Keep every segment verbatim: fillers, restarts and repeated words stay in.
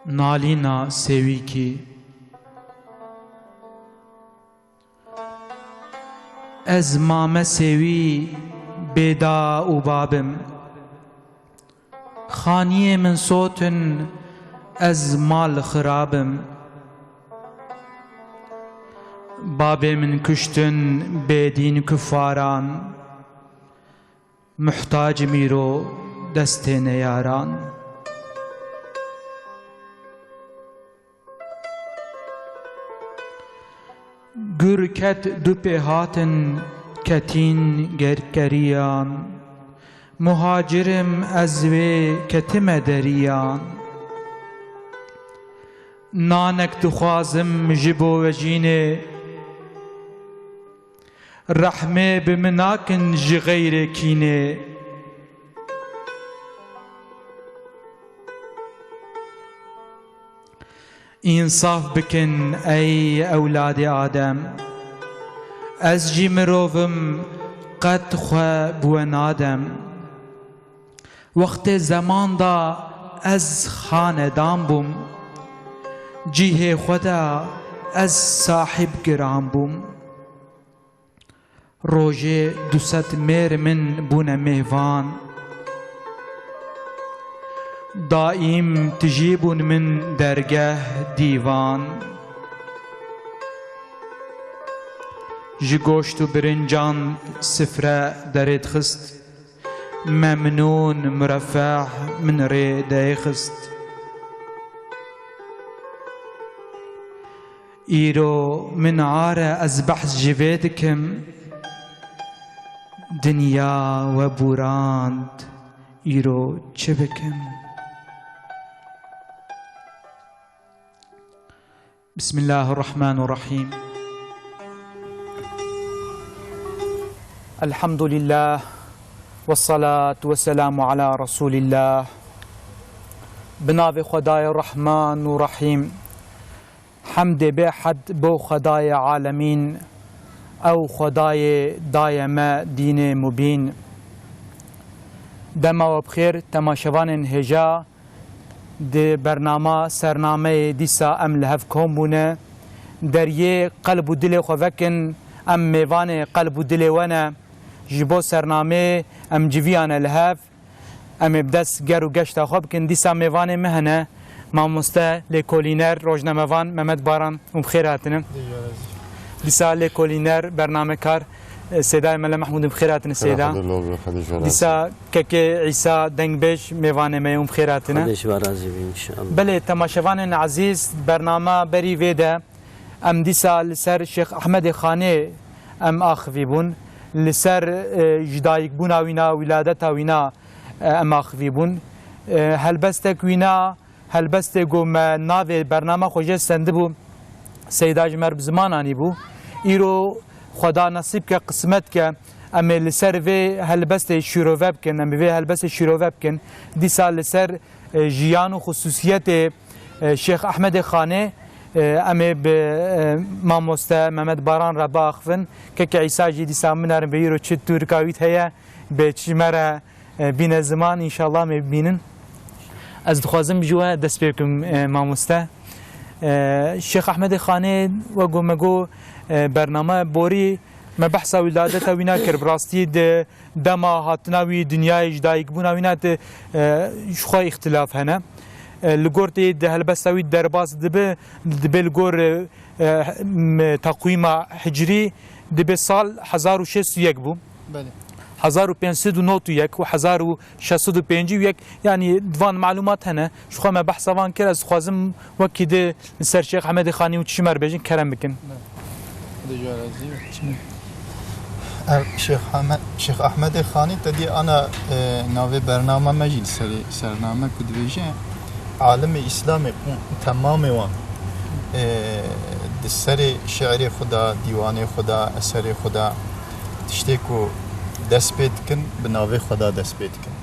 Nalîna Sêwîkî. Ez mame Sêwî bê da û babim. Xaniyê min sotin, ez mal xirabim. Babê min kuştin bêdîn kufaran. Muhtacim îro destê neyaran. Gur ket du pê hatin ketîn gerkeriyan. Muhacirim ez wê ketime deriyan. Nanek dixwazim ji bo wejînê. Rehmê bi min nakin ji xeyrê kînê. Însaf bikin ey ewladê Adem. Ez jî mirov im, qet xwe bi we nadem. Wextê zeman de ez xanedan bûm. Cihê xwe de ez sahib giran bûm. Rojê du sed mêr min bûne mêvan. Daîm tijî bûn min dergeh dîvan. Ji goşt û birincan sifre derê dixist. Memnûn, murefeh min rê deyxist. Îro min are ez behs ji vê dikim. Dinya we bûrand, îro çi bikim? Bismillahirrahmanirrahîm. Elhamdülillah. Vessalatu vesselamu ala Resulillah. Bi navê Xwedayê Rahman û Rahîm. Hemdê bê hed bo Xwedayê alemîn. Ew Xwedayê daye me dînê mubîn. Dema we bi xêr, temaşevanên hêja. Di bernama sernameyê dîsa em li hev kom bûne. Deriyê qelb û dilê xwe vekin, em mêvanê qelb û dilê we ne. Ji bo sernameyê em civiyane li hev. Em ê bi dest ger û geşta xwe bikin. Dîsa mêvanê me hene. Mamoste, lêkolîner, rojnamevan Mehmet Baran. Hûn bi xêr hatine. Dîsa lêkolîner, bernamekar, e, Seydayê Mele Mehmûdê bi xêr hatine Seyda. Dîsa kekê Îsa dengbêj mêvanê me ye, hûn bi xêr hatine. Xwedê ji we razî be, înşallah. Belê, temaşevanên ezîz, bernama berî vê de em dîsa li ser Şêx Ehmedê Xanê em axivî bûn. Li ser, e, ji dayikbûna wîna, wîladeta wîna, e, em axivî bûn. E, helbestek wîna, helbestê ku me navê bernama xwe jê stendibû, Seyda ji me re bi ziman anîbû. Îro Xweda nesîb ke, qismet ke, em ê li ser vê helbestê şîrove bikin, em ê vê helbestê şîrove bikin. Dîsa li ser, e, jiyan û xusûsiyetê, e, Şêx Ehmedê Xanê, e, em ê bi, e, mamoste Mehmet Baran re biaxivin. Keke Îsa jî dîsa min nerin bi îro çi tûrika wî heye, bi çi me re e, bîne ziman, înşallah em ê bibînin. Ez dixwazim ji we dest pê bikim, e, mamoste. E, Şêx Ehmedê Xanê, wek ku me got, e, bername borî me behsa wîladeta wîna kir. Bi rastî di dema hatina wî dinyayê, ji dayikbûna wîna di, e, ji xwe îxtilaf hene. E, li gor tê di helbesta wî derbas dibe, dibe li gor, e, e, m-, teqwîma hicrî, dibe sal hezar û şeş sed û yek bû. Belê. Hezar û pênc sed û nod û yek û hezar û şeş sed û pêncî û yek, yanî di van malûmat hene. Ji xwe me behsa van kir, ez dixwazim wekî di li ser Şêx Ehmedê Xanî û çi ji me re bêjin, kerem bikin. Xwedê ji we razî be. Ev Şêx Ehmed, Şêx Ehmedê Xanî te dî ana, e, navê bernama me jî li serê sername ku dibêje, alimê Îslamê ku temamê wan, e, di serê şiirê xwe de, dîwanê xwe de, eserê xwe de tiştê ku dest pê dikin, bi navê xwe de dest pê dikin.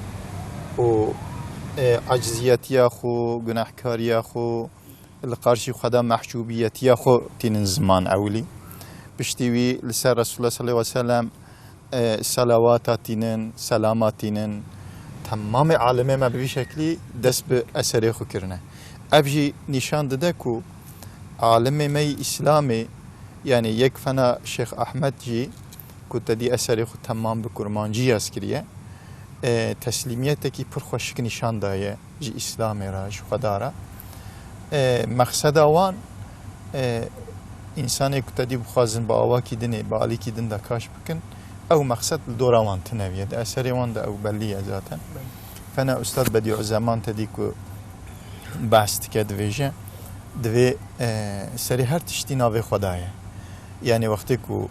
Û, e, eciziyetiya xwe, gunehkariya xwe, li qarşî xwe de mehcûbiyetiya xwe tînin ziman ewilî. Piştî wî li ser Resulullah sallallahu aleyhi ve sellem, e, selawata tînin, selama tînin. Temamê alemê me bi vî şeklî dest bi eserê xwe kirine. Ev jî nîşan dide ku alimê me yî Îslamê, yanî yek fena Şêx Ehmed jî ku te dî eserê xwe temam bi kurmancî yaz kiriye, e, teslîmiyetekî pir xweşik nîşan daye ji Îslamê re, ji Xweda re. E, mexseda wan, e, însanê ku te dî bixwazin bi awakî dinê, bi alîkî din de kaş bikin, ew mexsed li dora wan tune bûye. Di eserê wan de ew belî ye zaten. Belê. Fena Ustad Bedîuzeman te dî ku behs dike, divêje, divê, e, serê her tiştî navê Xweda ye. Yanî wextê ku,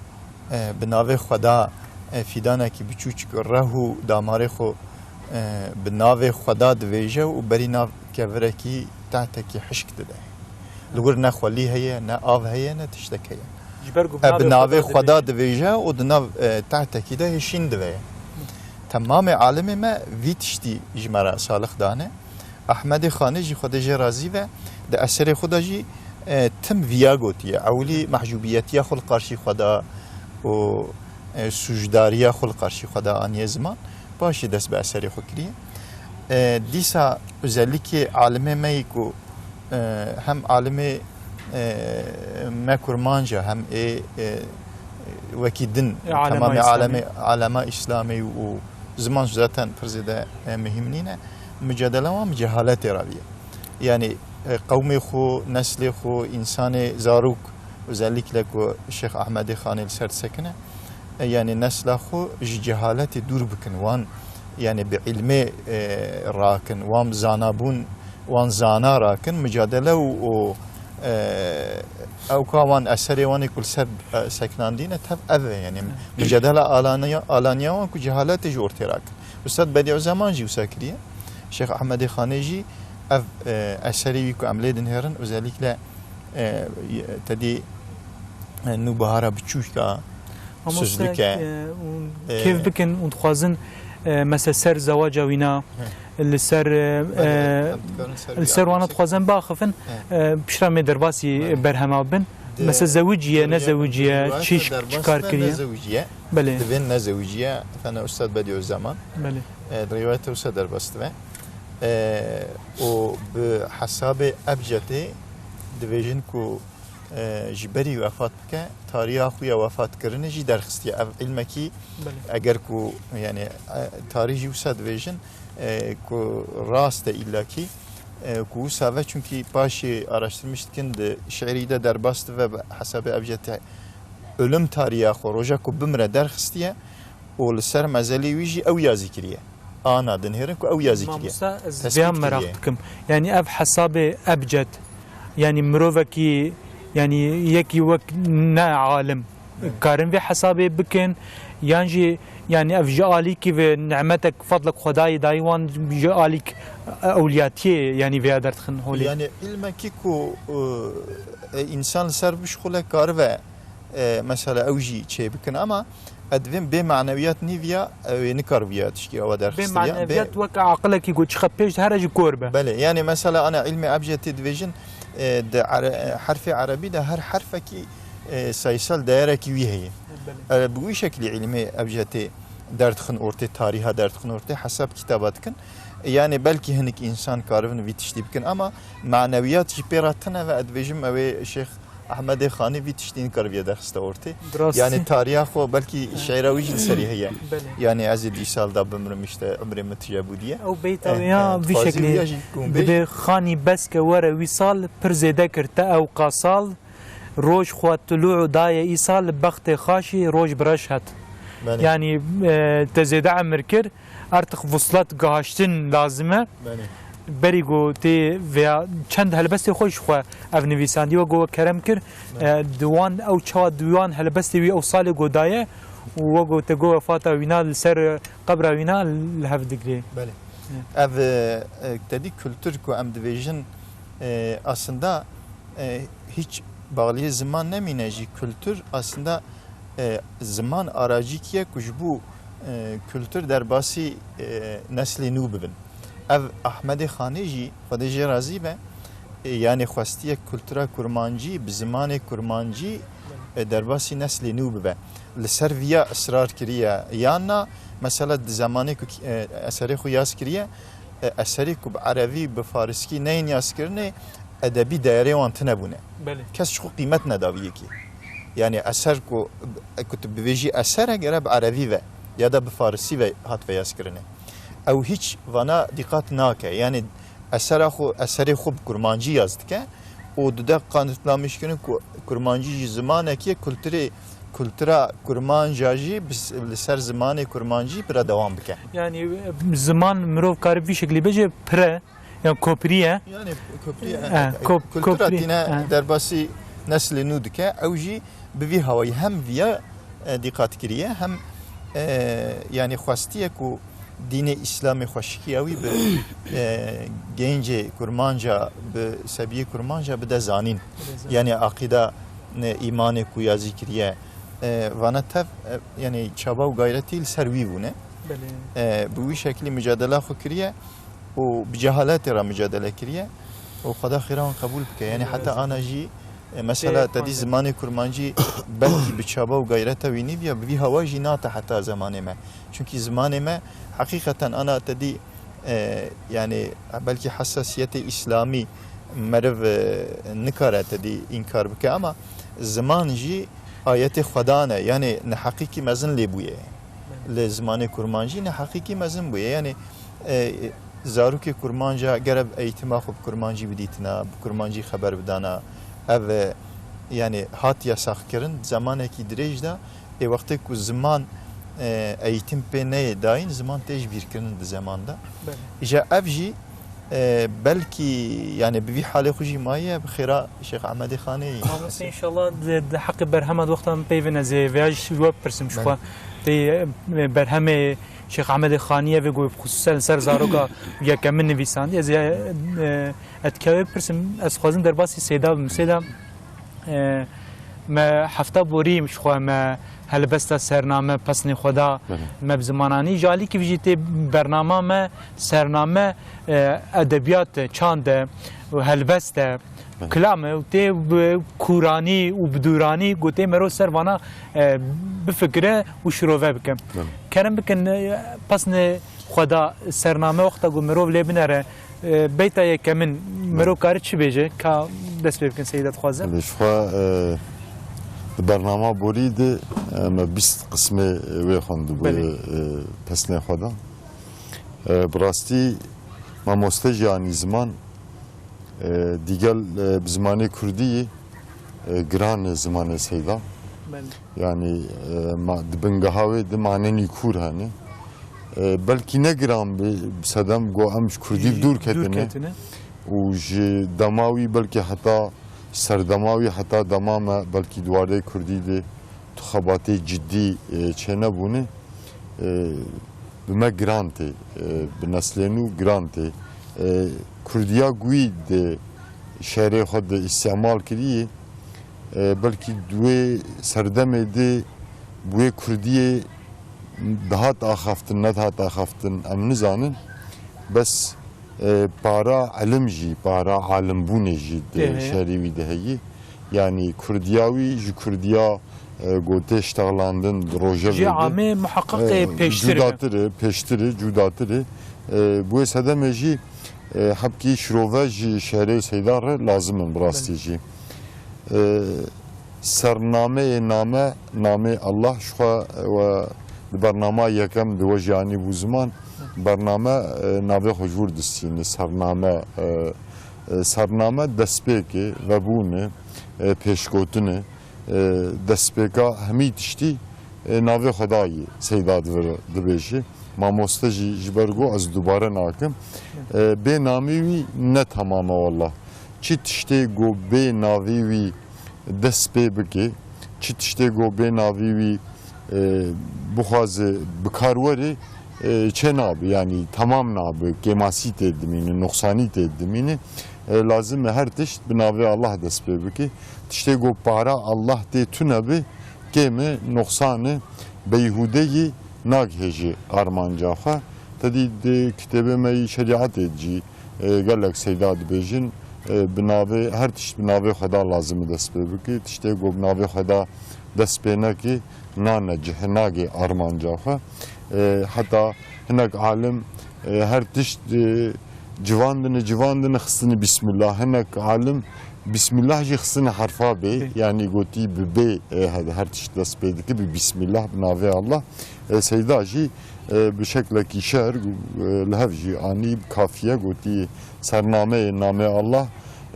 e, bi navê Xweda, e, fîdanekî biçûçik reh û damarê xwe, e, bi navê Xweda divêje û berî nav kevirekî tehtekî hişk dide. Li wir ne xwelî heye, ne av heye, ne tiştek heye. Ji ber ku bi E, bi navê navê Xweda Xweda divêje. Divêje û di nav, e, tehtekî de hêşîn dive. Temamê alimê me vî tiştî ji me re salix dane. Ehmedê Xanê jî Xwedê jê razî be, di eserê xwe de jî, e, tim viya gotiye. Ewilî mehcûbiyetiya xwe li qarşî Xweda û, e, sûcdariya xwe li qarşî Xweda aniye ziman. Paşê dest bi eserê xwe kiriye. E, dîsa özellikê alimê me yî ku, e, hem alimê, e, me kurmanc e, hem ê, e, wekî din, E, alema temamê Îslamî. Alemê, alema Îslamê û ziman zaten pir zêde, e, muhîm nîne. Micadele wan bi cehaletê re bûye. Yanî, e, qewmê xwe, neslê xwe, însanê zarok, özellikle ku Şêx Ehmedê Xanê li ser disekine, e, yanî nesla xwe ji cehaletê dûr bikin. Wan, yanî bi îlmê, e, rakin, wan zanabûn, wan zana rakin, micadele û, û, e, ewka wan eserê wan ê ku li ser, e, seknandîne tev ev e, yanî micadele alaniya, alaniya wan ku cehaletê ji ortê rakin. Ustad Bedîuzeman jî wisa kiriye. Şêx Ehmedê Xanê jî ev, e, eserê wî ku em lê dinêrin, özellikle, e, tedî, e, Nûbahara Biçûk a, Mamoste, Suzdûk e. e, hûn E, kêf bikin, hûn dixwazin, e, mesela ser zewaca wîna, He. li ser, e, Belê, e, em dikarin ser li wî ser wana axifin. Dixwazin biaxifin, He. e, pişta me derbasî Belê. Berhema bin. Di Mesela zewiciye, ne rêya zewiciye, rivayeta çi iş, derbas çi kar be, kiriye? Ne zewiciye. Belê. Divên ne zewiciye, fena Ustad Bedîuzeman. Belê. E, di rivayeta wisa derbas dibe. E, û bi hesabê Ebcedê divêjin ku, e, ji berî wefat bike, tariha xwe ya wefatkirinê jî derxistiye. Ev îlmekî Belê. eger ku, yanî, e, tarîh jî wisa divêjin, e, ku rast e îllakî, e, ku wisa ve, çunkî paşê araştirmiş dikin di şiîrî de derbas dibe bi hesabê Ebcedê ölüm tariha xwe, roja ku bimire derxistiye û li ser mezelê wî jî ew yazî kiriye. Ana dinêrin ku ew yazî kiriye. Mamosta, ez Tespît vêya kiriye. Meraq dikim. Yanî ev hesabê Ebced, yanî mirovekî, yanî yekî wek ne alim, Evet. karin vê hesabê bikin, yan jî, yanî ev ji alîkî ve nimetek, fadlek Xwedayê dayî wan, ji alîk ewliyatiyê, yanî vêya derdixin holê? Yanî îlmekî ku, e, e, însan li ser bişxule karibe, e, mesela ew jî çê bikin, ama e, divên bê manewiyat nîviya, ew ê nikaribiya tiştî ewa Bê derxistiriya. Bê manewiyat wek aqilekî ku çiqa pêş de here jî kor be. Belê, yanî mesela ana îlmê Ebcedê divêjin, e, di ere-, e, herfê erebî de her herfekî, e, sayısal değerekî wî heye. Belê. E, bi wî şeklî îlmê Ebcedê derdixin ortê, tarîha derdixin ortê, hesab kitaba dikin. E, yanî belkî hinik însan karibin vî tiştî bikin, ama manewiyat jî pê re tune ve, ez dibêjim ew ê Şêx Ehmedê Xanî vî tiştî nikaribiye derxiste ortê. Bi rastî. Yanî tariha xwe belkî şeîra wî jî li serî heye. Belê. Yanî ez ê dîsal da bimrim, îşte umrê min tije bûdiye. Ew beyta Eh, wê ya eh, vî dixwazî şeklî wîya jî ku bê. Dibê: "Xanî bes ke were wîsal, pir zêde kir te ew qasal. Roj xwe tulû daye îsal, bextê xaşî roj bi reş het." Belê. Yanî, eh, te zêde emir kir. Artık vuslat gihaştin lazim e. Belê. Berî ku tê veya çend helbestê xwe ji xwe ev nivîsandî, wek ku we kerem kir, Belê. e, di wan ew çawa di wan helbestê wî ew salê ku daye û wek ku te got wefata wîna li ser qebra wîna li hev digirê. Belê. Hı. Ev, e, e, te dî kultur ku em divêjin, e, aslında, e, hiç bağliyê ziman nemîne jî kultur aslında, e, ziman aracîkî ye ku ji bo, e, kultur derbasî, e, neslê nû bibin. Ev Ahmedê Xanê jî, Xwedê jê razî be, e, yanî xwestiye kultura kurmancî, bi zimanê kurmancî, e, derbasî neslê nû bibe. Li ser viya israr kiriye. Yan na, mesela di zemanê ku, e, eserê xwe yaz kiriye, e, eserê ku bi erevî, bi fariskî neyên yazkirinê, edebî değerê wan tune bûne. Belê. Kes ji xwe qîmet neda vî yekê. Yani eser ku, ku tu bivêjî eser e, gere bi erevî ve ya da bi farisî ve hat ve yazkirinê. Ew hiç vana dîqat nake. Yani esera xwe, eserê xwe bi kurmancî yaz dike û dide qanitnamîşkirin ku kurmancî jî zimanek ye, kulturê, kultura kurmanca jî bi s-, li ser zimanê kurmancî bira dewam bike. Yani, e, ziman mirov kare vî şeklî bêje pire, yani kopriye. Yani kopriye, E, e, kop-, kultura kopriye, tîne e. derbasî neslê nû dike. Ew jî bi vî hawayî hem viya, e, dîqat kiriye, hem, e, yani xwestiye ku dînê Îslamê xweşikiya wî bi, e, gencê kurmanca, bi sebiyê kurmanca bide zanîn. Bide zanîn. Yani aqîda, e, îmanê ku ya zî kiriye, e, vana tev, e, yani çaba û gayretî li ser wî bûne. Belê. E, bi wî şeklî micadela xwe kiriye û bi cehaletê re micadele kiriye û Xweda xêra wan qebûl bike. Yani Belê, heta belê. ana jî, e, mesela Tê te dî pange. zimanê kurmancî belkî bi çaba û gayreta wî nîviya, bi vî hawa jî nate heta zemanê me. Çunkî zimanê me heqîqeten ana te dî, e, yani belkî hesasiyetê îslamî meriv, e, nikare te dî înkar bike, ama ziman jî ayetê Xwedan e, yani neheqîkî mezin lê bûye. Li zimanê kurmancî neheqîkî mezin bûye. Yani, e, zarokê kurmanca gere bi eğitima xwe bi kurmancî bidîtina, bi kurmancî xeber bidana. Ev, e, yani hat yasaqkirin, zemanekî dirêj de. Ê wextê ku ziman, e, eğitim pê neyê dayîn, ziman tê ji bîrkirin di zeman de. Belê. Îja ev jî, e, belkî, yani bi vî halê xwe jî maye, bi xêra Şêx Ehmedê Xanê yî. Mamoste, înşallah di, di heqê berhema di wexta min peyvên ez ê vêya jî we bipirsim ji Belê. xwe. Tê, e, berhemê Şêx Ehmedê Xanî ye vê ku xusûsen li ser zaroka yekemin nivîsandiye. Ez ê, e, ez dikeve bipirsim, ez dixwazim derbasî Seyda bim. Seyda, E, me hefta borî ji xwe me helbesta sername pesnê xwe da Belê. me bi zimananî. Ji alîkî vî jî tê bernama me sername, e, edebiyat e, çand e û helbest e, Belê. kilam e û tê bi kûranî û bi dûranî gotê mero ser vana, e, bifikire û şirove bike. Belê. Kerem bikin, e, pesnê xwe da sername wexta ku mirov lê binere, e, beyta yekemin, mirov kare çi bêje? Ka dest pê bikin, Seyda dixwazim. Belê, ji xwe, e, di bernama borî de, e, me bîst qismê wê xwendibûye, Belê. e, pesnê xwe da. E, bi rastî mamoste jî anî ziman, e, dîgel, e, bi zimanê kurdî, e, giran e zimanê Seyda. Belê. Yani, e, ma, di bingeha wê de manenî kûr hene. E, belkî ne giran bi, bi sedem ku em ji kurdî Ji dûr dûr ketine. ketine. Û ji dema wî belkî heta serdema wî heta dema me belkî di wardeyê kurdî de tu xebatê ciddî, e, çênebûne. E, bi me giran tê, e, bi neslê nû giran tê. E, kurdiya ku wî di şerê xwe de îstîmal kirî, e, belkî di wê serdemê de bi wê kurdiyê dihat axaftin, nedihat axaftin, em nizanin. Bes, e, para ilim jî, para alimbûnê jî di Tê heye. şerî wî de heyî. Yani kurdiya wî ji kurdiya, e, gotê ştexlandin di rojevê Jê de, amê muheqeqê e, pêştir e. cudatir e, pêştir e, cudatir e. E, bi wê sedemê jî, e, hebkî şirove ji şerê Seyda re lazim in bi rastî Belê. jî. E, sernameyê name, namê Allah, ji xwe we di bernama yekem de we jî anî bû ziman. Bername, e, navê xwe ji wir distîne, sername, e, e, sername destpêk e, vebûn e, e, pêşgotin e, e, destpêka hemî tiştî, e, navê Xwedayê Seyda divir-, dibêje. Mamoste jî ji ber ku ez dubare nakim. E, bê namê wî ne temam e wallah. Çi tiştê ku bê navê wî dest pê bike, çi tiştê ku bê navê wî, e, bixwaze bi kar were, e, çê nabe, yanî temam nabe, kêmasî tê dimîne, nuqsanî tê dimîne. E, lazim e her tişt bi navê Allah dest pê bike. Tiştê ku para Allah tê tune be, kêm e, nuqsan e, beyhûde yî nagihêje armanca xwe. Te dî di kitêbê me yî şerîetê de jî, e, gelek seyda dibêjin, e, bi navê, her tişt bi navê Xweda lazim e dest pê bike. Tiştê ku bi navê Xweda dest pê neke, nanecihê, nagê armanca xwe. E, heta hinek alim E, her tişt, e, civandine, civandine xistine Bismillah. Hinek alim Bismillah jî xistine herfa bê. Bê. Yanî gotî bi bê, e, he-, her tişt dest pê dike, bi Bismillah, bi navê Allah. E, Seyda jî, e, bi şeklekî şer, e, li hev jî anî kafiye gotî sernameyê namê Allah,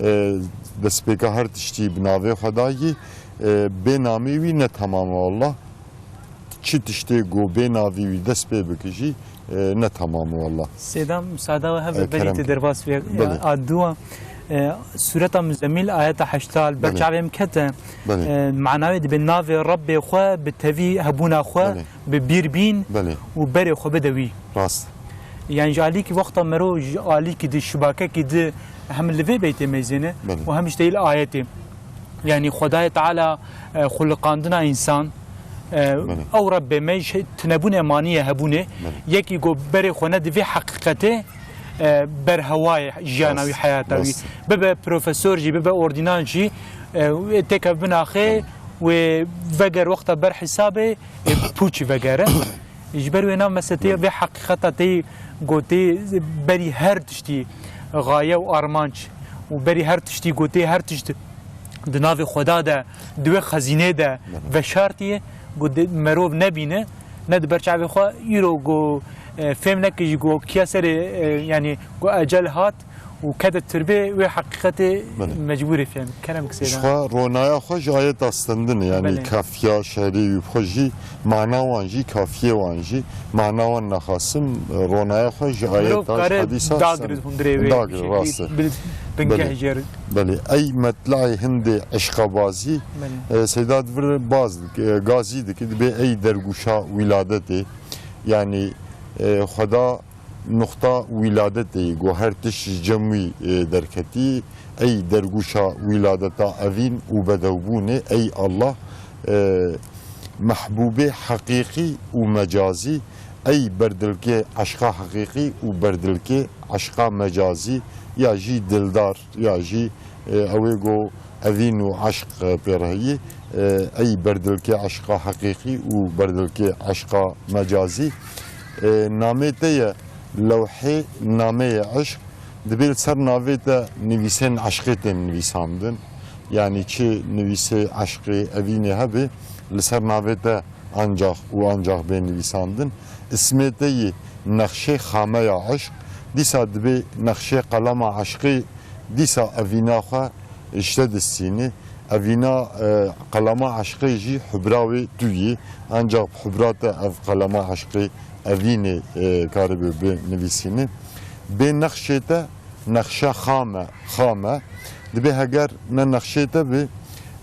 e, destpêka her tiştî bi navê Xwedayî, e, bê namê wî ne temam e Allah. Çi tiştê ku bê navî wî dest pê bike jî, e, ne temam e wallah. Sêda, müsaade we hebe, E, berî kerem. Te derbas vê, Belê. A dua, e, Sureta Müzzemmil, ayeta heşta, li ber Belê. Çavê min kete, Belê. E, manawê dibe navê Rabbê xwe bi tevî hebûna xwe, Belê. Bi bîr bîn Belê. Û berê xwe bide wî. Rast. Yani ji alîkî wexta mero ji alîkî di şibakekî di hem li vê beytê meyzêne Belê. Û hem işte il ayetê. Yani Xwedayê Teala, e, xuliqandina însan, e, Belê. Ew Rebbê me ji tunebûnê maniye hebûnê. Belê. Yekî go berê xwe ne di vê heqîqetê, e, berhewa ye jiyana Rast. Wî, heyata wî. Rast. Bibe profesor jî, bibe ordînan jî, e, wê têkevbin axê, Belê. Wê veger wexta ber hesabê, e, pûçî vegere. Ji ber wê nav mesetê Belê. Vê heqîqeta tê gotê berî her tiştî gaye û armanc û berî her tiştî gotê her tişt di navê Xweda de, di wê xezînê de Belê. Veşartiye, ku di merov nebîne, ne di ber çavê xwe îro ku, e, fêm neke jî ku kiya serê, e, yani ku ecel hat û kete tirbê wê heqîqetê Belê. Mecbûrê fêm. Kerem ki Ji seyda. Xwe ronaya xwe ji ayeta stendin e, yani Belê. Kafiya, şerê wî xwe jî, mana wan jî, kafiyê wan jî, mana wan naxasim, ronaya xwe ji Mirov ayeta, ji kare hadîsa dagir stendin. Hundirê wê Dagir, bir şey, rast e. Bir bingeh Belê. Jer. Belê, ey metlaê hindê eşqabazî, Belê. E, Seyda divir baz dik-, e, gazî dike, dibê ey dergûşa wîladetê. Yani, e, Xweda nuxta wîladetê yî, ku her tişt ji cem wî, e, derketî, ey dergûşa wîladeta evîn û bedewbûnê, ey Allah, e, mehbûbê heqîqî û mecazî, ey berdilkê eşqa heqîqî û berdilkê eşqa mecazî, ya jî dildar, ya jî, e, ew ê ku evîn û eşq, e, pê re heyî, e, ey berdilkê eşqa heqîqî û berdilkê eşqa mecazî. E, namê te ye lewhê nameyê eşq, dibê li ser navê te nivîsên eşqê tên nivîsandin. Yanî çi nivîsê eşqê evînê hebe, li ser navê te ancax û ancax bê nivîsandin. Ismê te yê nexşê xameya eşq, dîsa dibê nexşê qelema eşqê dîsa evîna xwe ji te distîne. Evîna, e, qelema eşqê jî hubra wê tu yî. Ancak bi hubra te ev qelema eşqê evînê, e, karibe binivîsîne. Bê nexşê te nexşe xam e, xam e. Dibê heger ne nexşê te bi,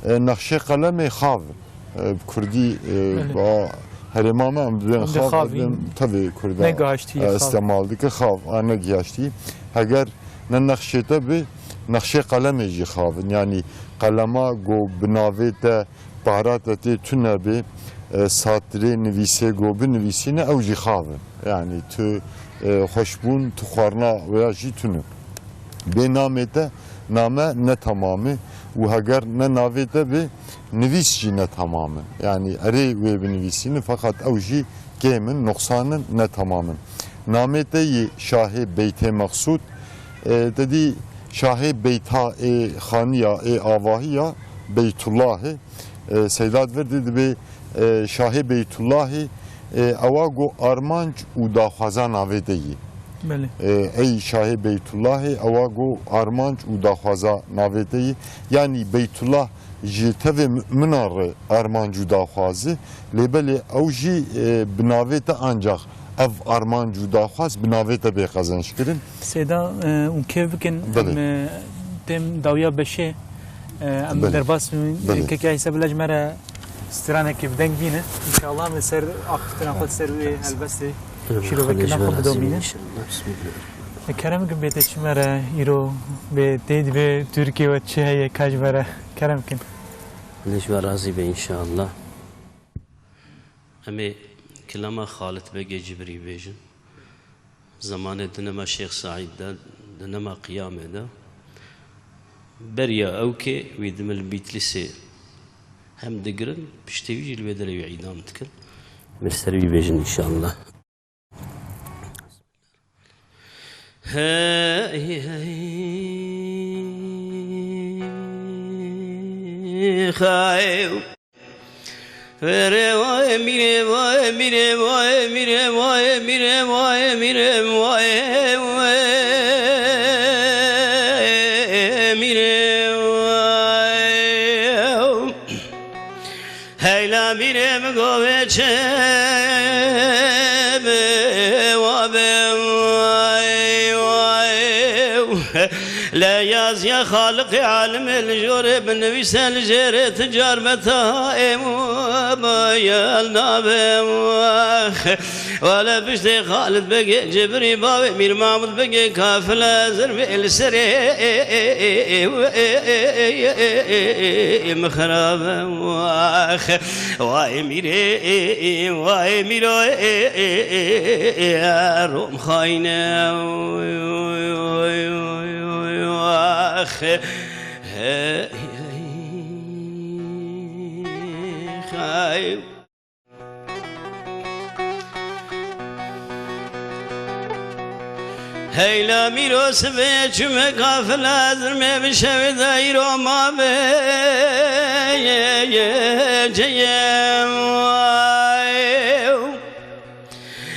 e, nexşê qelemê xav e. E, bi kurdî, e, Belê. Ba herêma me em dibên Em dê xav, xavîn. Em tevê kurda, Negihaştî e, xav. Îstemal dike xav, a negihaştî. Heger ne nexşê te bi, nexşê qelemê jî xav in. Yanî qelema go bi navê te, para te tê tune bi, e, satirê nivîsê go binivîsîne, ew jî xav in. Yanî tu, e, xweşbûn, tu xwarina wêya jî tune. Bê namê te, name ne temam e û heger ne navê te bi, nivîs jî ne temam e. Yanî erê wê binivîsîne, feqet ew jî kêm in, nuqsan in, ne temam in. Namê te yê şahê beytê mexsûd, e, te dî şahê beyta ê xaniya, ê avahiya Beytullah e. E, Seyda Divirdî dibê, e, şahê Beytullahê, e, ewa go armanc û daxwaza navê te yî. Belê. E, ey şahê Beytullahê, ewa go armanc û daxwaza navê te yî. Yanî Beytullah ji tevê mu'minan re armanc û daxwaz e. Lê belê ew jî, e, bi navê te ancax ev armanc û daxwaz bi navê te bê qezenc kirin. Seyda, e, û kêf bikin, Belê. Em, e, têm dawiya beşê, e, em Belê. Derbas bibin. Belê. Keke Îsa bila ji me re stranekê bi deng bîne. Înşallah em li ser axiftina xwe, ser wê helbestê Belê. Şîrovekirina xwe bidomînin. Înşallah. Bismillah. E, kerem kin bê te çi me re îro bê tê dibê Tirkiye we çi heye ka ji me re kerem kin. Lê ji we razî be înşallah. Em ê kilama Xalid Begê Cibrî bêjin. Zemanê dinema Şêx Seîd de, dinema Qiyamê de. Beriya ewkê wî di min li Bîtlîsê hem digirin, piştê wî jî li wê derê wî îdam dikin. Em ê ser wî bêjin înşallah. Hey, hey, hey. Vere vay mire, vay mire, vay mire, vay mire, vay mire, vay mire, vay. Heyla mire mi gove çe be, wa be, vay, vay. Le yaziya Xaliqê alimê li jorê binivîse li jêrê ti car meta êm û bayel nabe. Wele piştê Xalid Begê Cibrî bavê Mîr Mahmud Begê kafile zirvê li serê min xirabe. Wayê mîrê, wayê mîro, Rom xayne. Ax. Heyla mîro sibê çûme kafile zirmê bi şevê de îro mabe. Ye, ye, ceyê.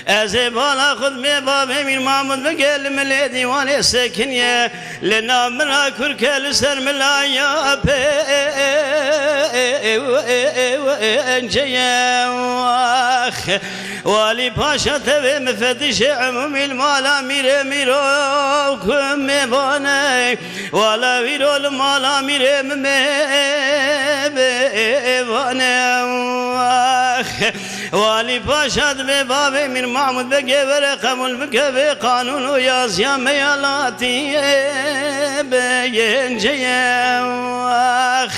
Ez ê bala xwe dibê bavê Mîr Mahmud bike li milê dîwanê sekiniye. Li nav mila kurke li ser milaya pênceye. Ax, Walî Paşa tevê mifetîşê emûmî li mala mîrê mîro ku mêvane. Wala vîro li mala mîrê min mêvane. Ax, Walî Paşa dibê bavê Mîr Mahmud Begê were qebûl bike vê qanûn û yaziya me ya latî bênceye. Ax,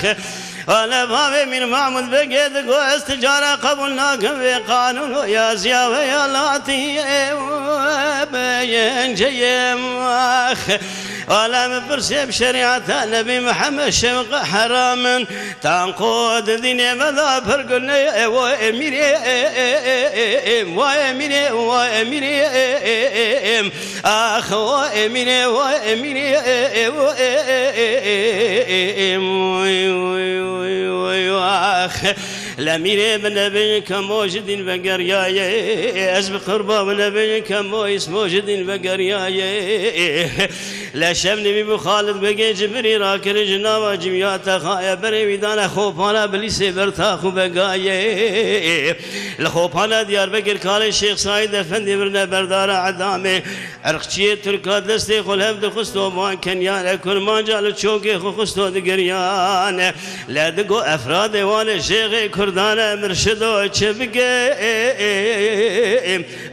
wele bavê Mîr Mahmud Begê digo ez ti cara qebûl nakim vê qanûn û yaziya we ya latî bênceye. Ax, wele min pirsê bi şerîeta Nebî Mihemed şewqe heramin. Tanqo di dînê me de pir gune, e, wa emîrê, e, e, e, e, e, wa emîrê, wa emîrê, e, e, e, e, em. Ax, wa emîrê, wa emîrê, e, e, wa, e, e, e, e, e, em. Oy, oy, oy, oy, oy, ax. Le mîrê min nebin kemo ji dîn vegeriyayê. Ez bi qurba min nebin kemo îsmo ji dîn vegeriyayê. Le şev nivî bû Xalid Begê Cibirî rakirin ji nava cimiya texaye berê wî dane xopana Bilîsê ber tax û begayê. Li xopana Diyarbekir kalê Şêx Saîd Efendî birine berdara edamê. Irqçiyê Tirka destê xwe li hev dixusto van kenyane kurmanca li çokê xwe xusto digiriyane. Le digo efradê wan ê şêxê kurdan e mirşido çi bike.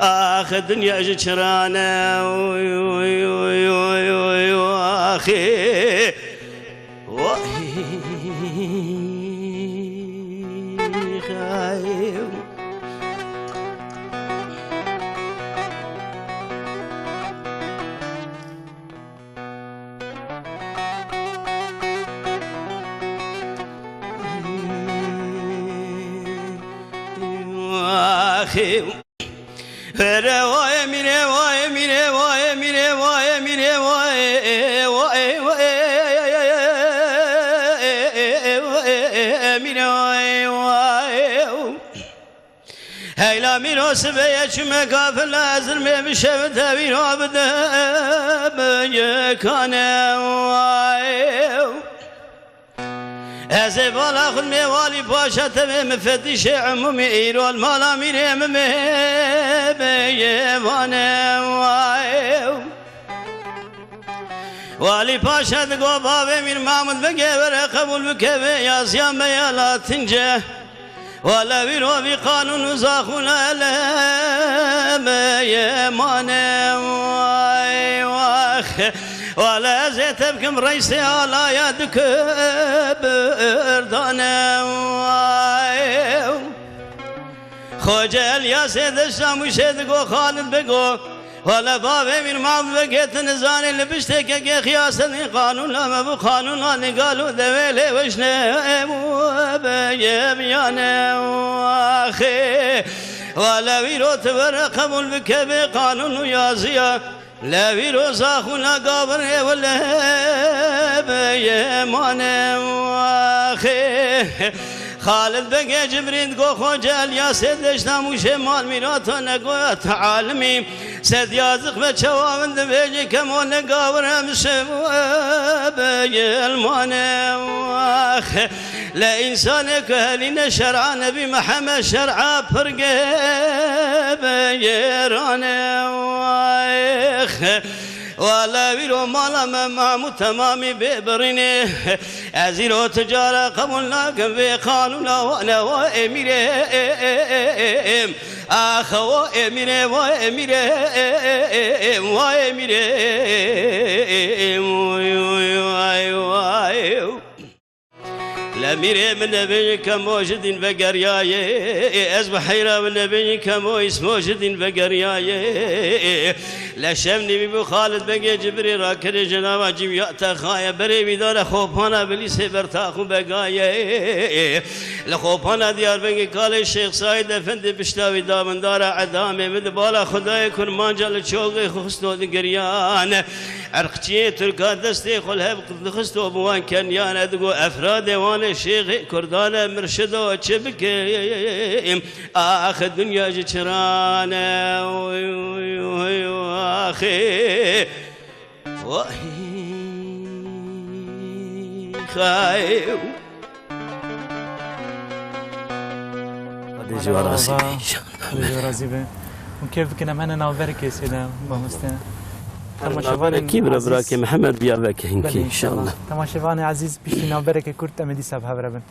Ax dinya ji çiran e, oy, oy, oy, oy, oy, oy, axê. Vay. Axê. Vere vay mîre, vay mîre, vay mîre, vay mîre, vay, vay, vay, mîre, vay, vay. Heyla mîro sibê ye çime kafile, zirmê bi şev tevîra bide bi yekane, vay. Ez ê bala xwe me Walî Paşa tevê mifetîşê emûmî îro li mala mîrê min bê bêyê vane, vay. Walî Paşa digo bavê Mîr Mahmud bige were qebûl bike vê yaziya me ya Latince. Wele vîro vî qanûn û zaxûna ele me ye mane, vay, wax. Wele ez ê tevkim reysê alaya dike berdane, vay. Xoce Elyasê deşta Mûşê digo Xalid bego. Wele bavê Mîr Mahmud veke tu nizanî li piştê kekê Xiyasedîn qanûna me bû, qanûna Nîgal û Dewêlê Weşnê bû bêyê miyane, axê. Wele vîro tu were qebûl bike vê qanûn û yaziya. Lewî roza xûna gavir ê wile beye mane waxê. Xalid Begê Cibrîl go Xoce Elyasê deşta Mûşê mal mîrata negoya te alimî. Sed yazık ve çewa min dibêjî kemo ne gavir em şev beye mane waxê. Le însanê ku helîne şer'a Nebî Mihemed şer'a pir gêrane wex. Wala wîro mala me Mahmûd Temamî bê birînê. Ez îro tu cara qebûl nakim vê qanûna wane wa emîrê. Ax wa emîrê, wa emîrê, wa emîrê. Way, way, way. Le mîrê min nebêjî kemo ji dîn vegeriyayê. Ez bi heyra min nebêjî kemo îsmo ji dîn vegeriyayê. Le şev nîvî bû Xalid Begê Cibirî rakirê ji nava cîm ya te xaye. Berê wî dane xopana Bilîsê ber tax û begayê. Li xopana Diyarbekir kalê Şêx Saîd Efendî pişta wî da min dara edamê min di bala Xwedayê kurmanca li çolgê xwe xisto digiriyan. Erqçiyê Tirka destê xwe li hev dixisto bi wan kenyan e, digo, efradê wan ê şêxê kurdan e, mirşido çi bikim? Ax, dinya ji çiran e, oy, oy, oy, axê. Vay, xay. Xwedê ji we razî be, înşallah. Xwedê ji we razî be. Hûn kêf bikin, em hene navberekê sêde, mamoste. Temaşevanên Kî bira, ezîz. Birakê Mihemed biya veke hinkî, Belê, înşallah. Temaşevanê ezîz, piştî navberekê kurt em ê dîsa bi hev re bin.